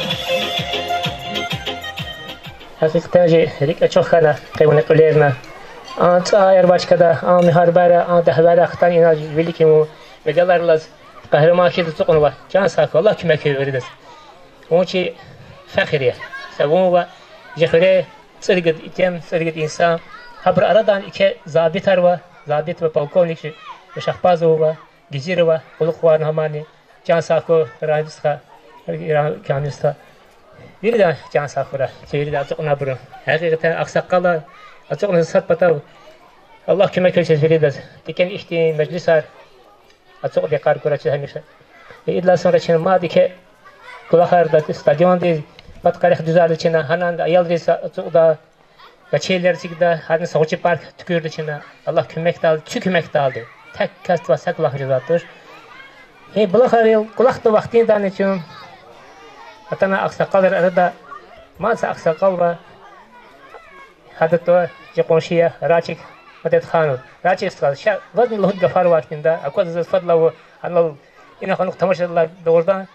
Гьакъикъатда чи рикӀ ачух хьана, къе вуна кьуьлерна. А цӀаяр ва чкада, а мугьарибайра, а дагьвайра хтана инал вилик ивун медалар алаз, къагьриман хьиз ацукьнава. Чан сагъ хьуй, Аллагь куьмек хьуй виридаз. Вун чи фехир я. Са вун ва жи хуьре цӀерид итим, цӀерид инсан. Гьабурун арадани еке забитар ва, забит ва полковник чи Шахбазов ва, Гизирова, кьулухъ авайни гьамани. Чан сагъ хьуй, Рамиз стха, Ра-, Камил стха. Виридан чан сагъ хьурай, чи вирида ацукьнавайбурун. Гьакъикъатда агъсакъалар ацукьна сад патав. Аллагь куьмек хьуй чаз виридаз. ТӀекӀени ихьтин межлисар ацукьдай йикъар гурай чаз гьамиша. Идалай сонра чна мад еке кӀвалахарда, стадиондиз, мад къарагъ дуьзарда чна, гьанан аялриз ацукьда, качелияр эцигда, гьана са гъвечӀи парк туькӀуьрда чна, Аллагь куьмекдалди, куь куьмекдалди. Тек касдивай са кӀвалах жезвайди туш. Гьи булахрал кӀвалахда вахтундани чун атана агъсакъалрин арада, мад са агъсакъал ва гьадатӀа жи къунши я Рачик Мадетханов. Рачик стха, ша вазни лугьуд гафар авай хьтинди я, аквазва заз, фадлай вун анал инихъ-анихъ тамашайла дугъурдан.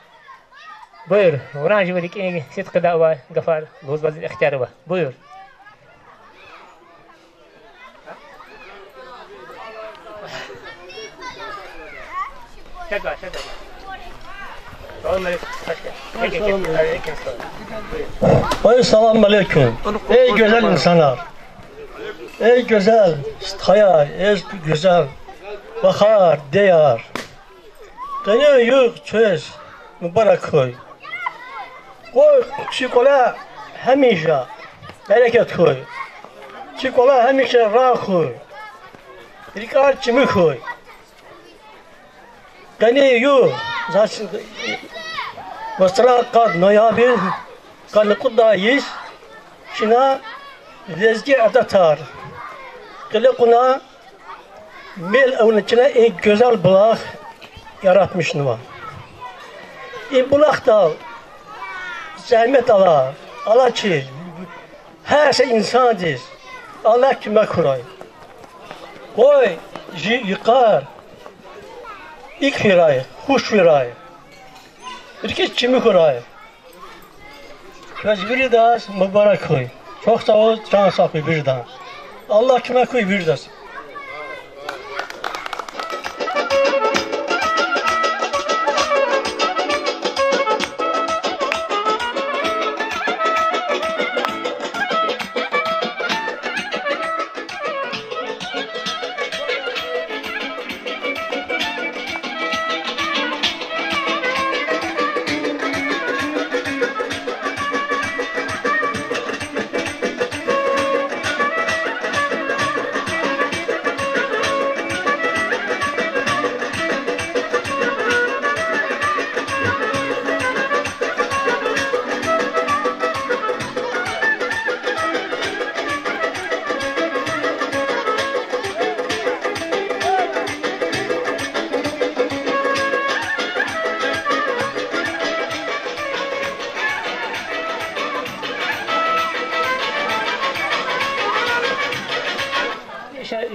Буюр, вуна жи ви рикӀин сидкьидай авай гафар лугьуз ваз ихтияр ава. Буюр. Ва салам алейкум. Эй гуьзел инсанар! Эй гуьзел стхаяр, эй гуьзел вахар, дидеяр! Къенин югъ квез мубарак хьуй. Къуй чи кӀвале гьамиша берекат хьуй. Чи кӀвале гьамиша рагъ хьуй. РикӀер чими хьуй. Къенин югъ, заз вацран къад ноябрь, къанни кьуд лагьай йис, чна лезги адетар кьиле кьуна, мел авуна чна и гуьзел булах яратмишнава. И булахдал зегьмет ала, алачир гьар са инсандиз Аллагь куьмек хьурай. Къуй жи йикъар икӀ фирай, хуш фирай, рикӀиз чими хьурай. Квез виридаз мубарак хьуй. Чухсагъул, чан сагъ хьуй виридан. Аллагь куьмек хьуй виридаз.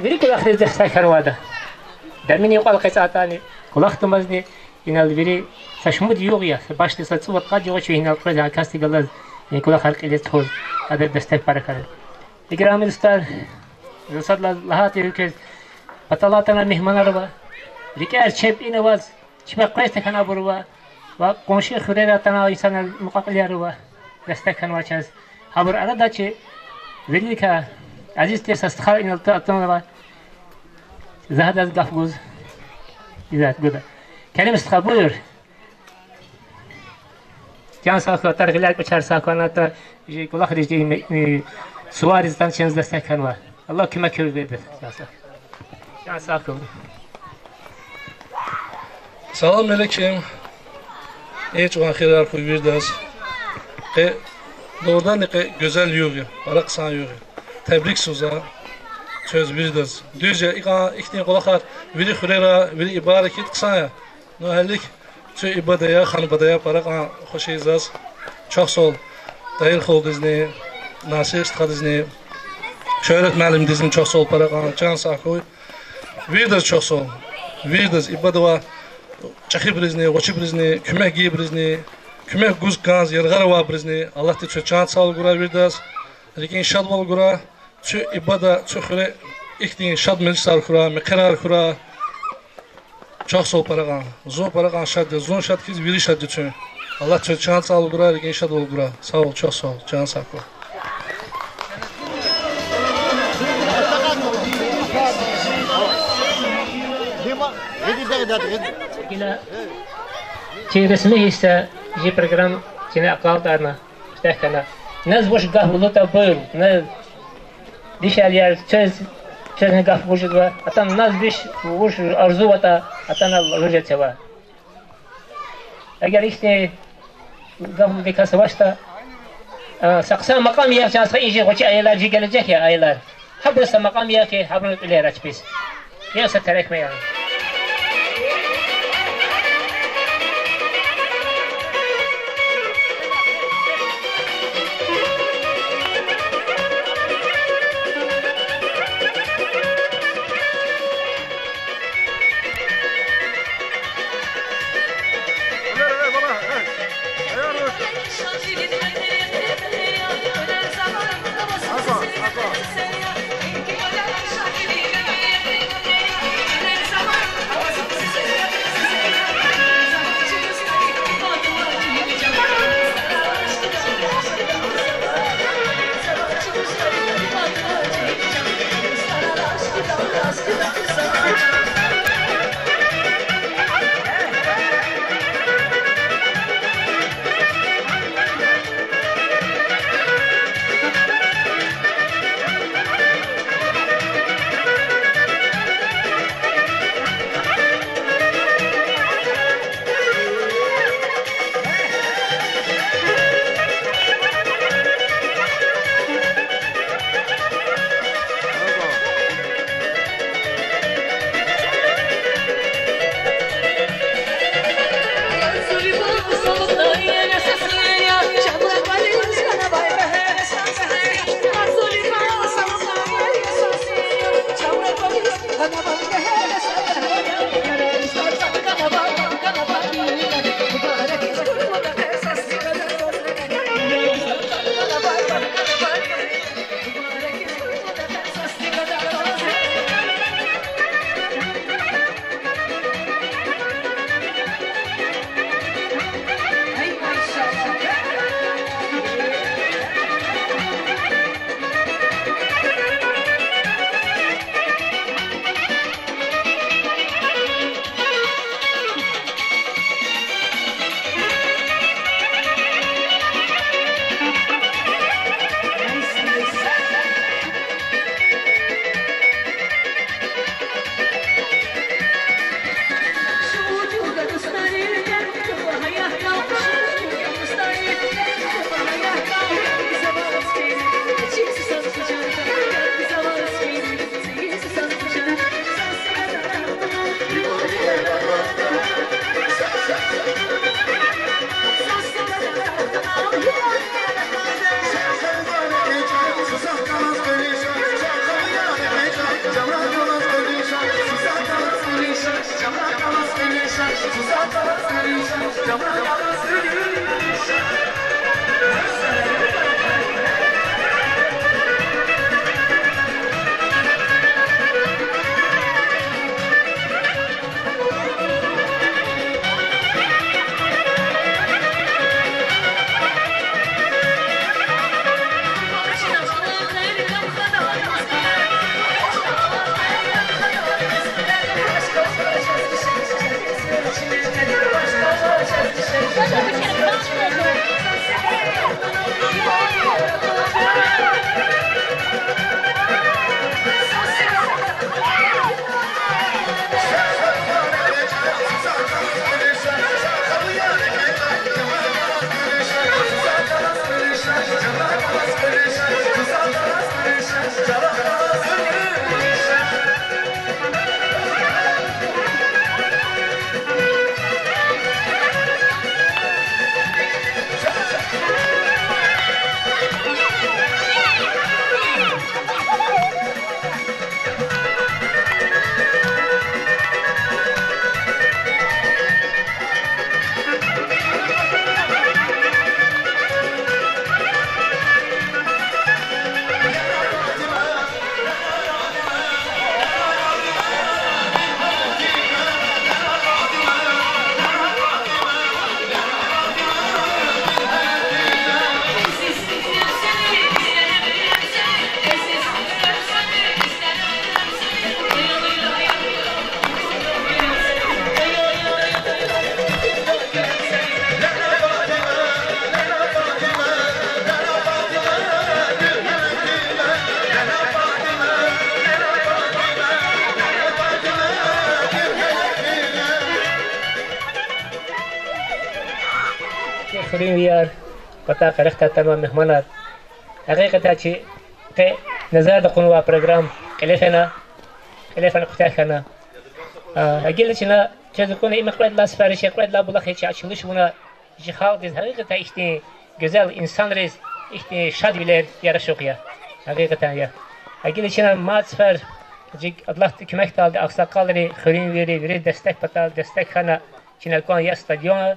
Вири кӀвалахриз дестек хьанвайди я. Дамини кьвал къецайтӀани, кӀвалахдамазни, инал вири са шумуд югъ я, са башни са цӀувад-къад югъ я чи инал къвез, а касди галаз и кӀвалахар кьилиз тухуз, ада дестек пара хьана. Играми дустар, за сад лагьайди я квез, паталай атана мугьманар ава, рикӀер чеб ина аваз, чпи къвез тахьанвайбур ава, ва къунши хуьрерай атана инсанар, мукьва-кьилияр ава, дестек хьанвай чаз. Гьабурун арада чи виликай азиз тир са стха инал атанва, за гьадаз гаф гуз изат гуда. Керим стха, буюр. Чан сагъ хьуй, тар гъилер кӀвачер сагъ хьуй, анатӀа жи кӀвалахриз, жи сувариз атана чаз дестек хьанва. Аллагь куьмек хьуй вирида. Чан сагъ хьуй. Салам алейкум. Эй чӀаван хийирар хьуй виридаз. Къе, дугъриданни къе гуьзел югъ я, пара хъсан югъ я. Тебрикзава квез виридаз. Дуьз я, икьван ихьтин кӀвалахар вири хуьрера, вири ибадайра хьайитӀа хъсан я. Ну, гьелелиг куь ибадайра, ханбадайра пара кьван хуш я заз. Чухсагъ хьуй Таир халудизни, Насир стхадизни, Шуьгьрет муаллимдизни чухсагъ хьуй пара кьван, чан сагъ хьуй. Виридаз чухсагъ хьуй. Виридаз, ибадайра авай чӀехибурузни, гъвечӀибурузни, куьмек гайибурузни, куьмек гуз кӀанз яргъара авайбурузни Аллагьди квез чан сагъ гурай виридаз, рикӀин шадвал гурай, куь ибадайра, куь хуьре ихьтин шад межлисар хьурай, мехъерар хьурай. Чухсагъ хьуй пара кьван. Зун пара кьван шад я, зун шад хьиз вири шад я куьн. Аллагьди квез чан сагъ гурай, рикӀин шадвал гурай. Сагъ хьуй, чухсагъ хьуй, чан сагъ хьуй. Гила чи ресми гьисса, чи программа чна акьалтӀарна, куьтягь хьана. Наз вуч гаф лугьудатӀа, буюр, на дишегьлияр, квез, квезни гаф гуз жезва, атана наз вуч, вуч арзу аватӀа, атана лугьуз жезвай. Эгер ихьтин гаф лугьудай кас авачтӀа, а, са хъсан макьам ягъиз чаз, са и чи гъвечӀи аялар, чи гележег я аялар. Гьабуруз са макьам ягъиз, гьабурун кьилер ачухиз. Я са терекме я. Хуьруьнвияр, патахъай къарагъ тахьай тамам мугьманар. Гьакъикъатда чи къе назарда кьунвай программа кьиле фена, кьиле фена куьтягь хьана. А, гила чна, чаз акуна, им кьвед лагьай сефер я, кьвед лагьай булах я чи ачулуш авуна, чи халкьдиз гьакъикъатда ихьтин гуьзел инсанриз ихьтин шадвилер ярашугъ я. Гьакъикъатда я. Гила чна мад сефер, чи Аллагьдин куьмекдалди, агъсакъалри, хуьруьнвийри, вири дестек патал, дестек хьана, чна кван я стадион.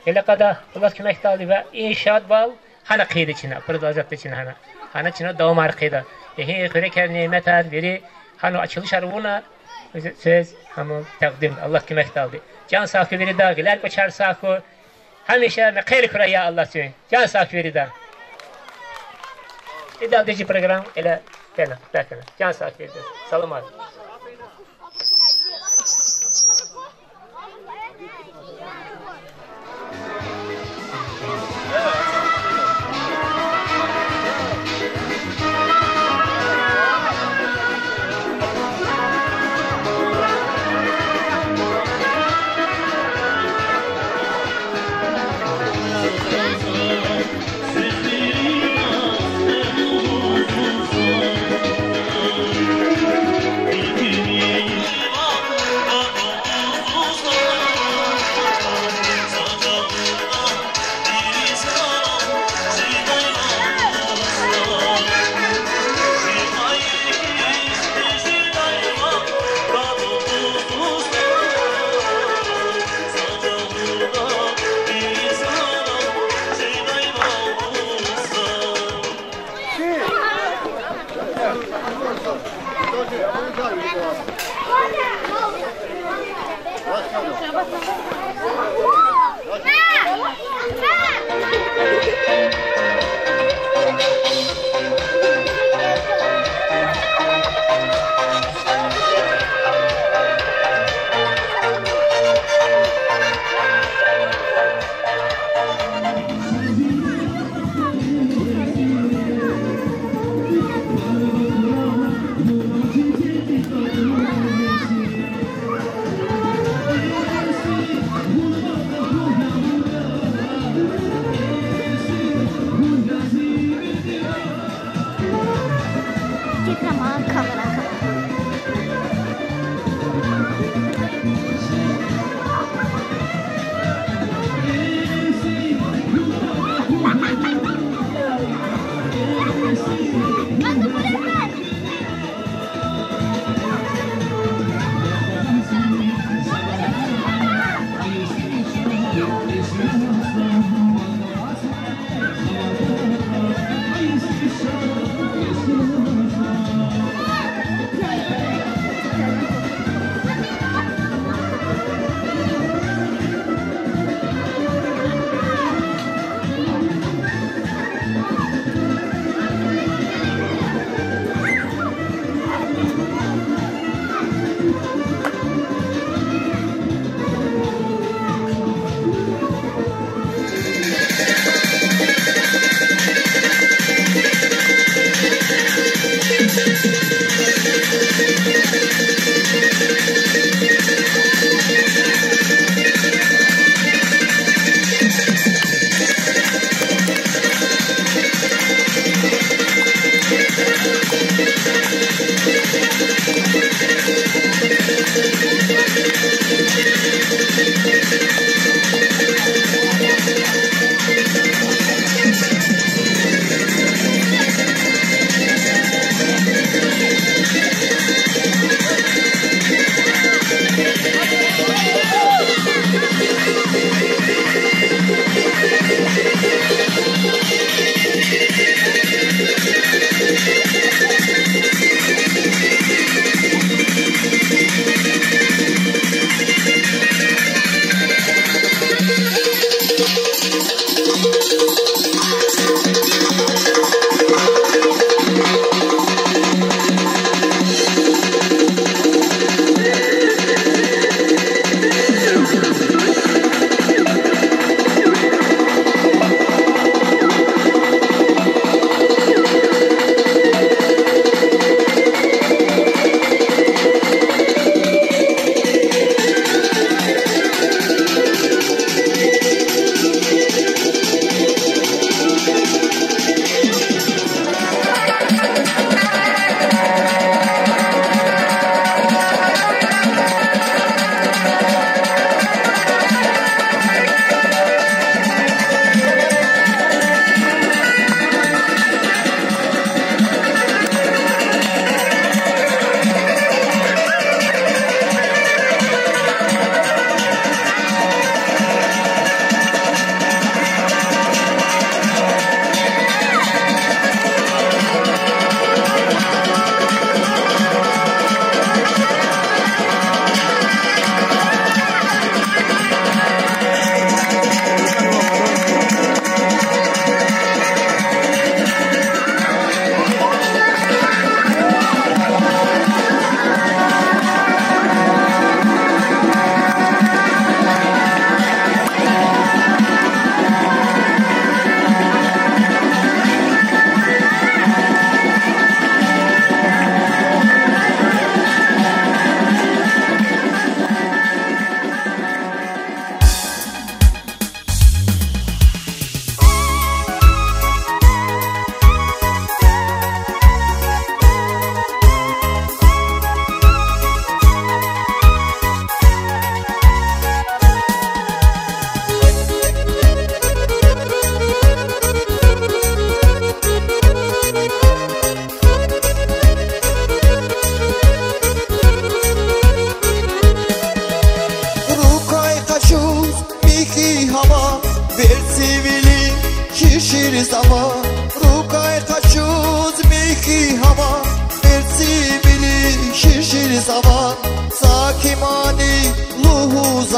Гила къада Аллагьдин куьмекдалди ва и шадвал гьана хъийида чна, продолжать ийида чна гьана. Гьана чна давамар хъийида. Эхир хуьрекар, няметар вири гьана ачулушар авуна, квез гьам такьдим, Аллагьдин куьмекдалди. Чан сагъ хьуй вирида, гъилер-кӏвачер сагъ хьуй. Гьамиша мехъер хьурай, я Аллагь, чун. Чан сагъ хьуй вирида. Идалди чи программа кьиле фена, куьтягь хьана. Чан сагъ хьуй вирида. Саламат.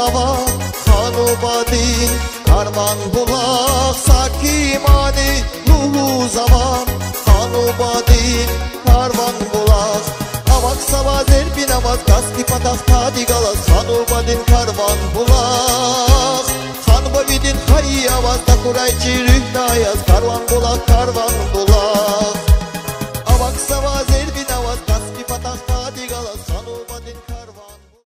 ава, ханубадин карван булах, саки мани лугьузава, ханубадин карван булах. Авахьзава зербин аваз, каспи патахъ тади галаз, ханубадин карван булах. Ханбавидин хайи аваз такурай чи руьгьдай яз, карван булах, карван булах.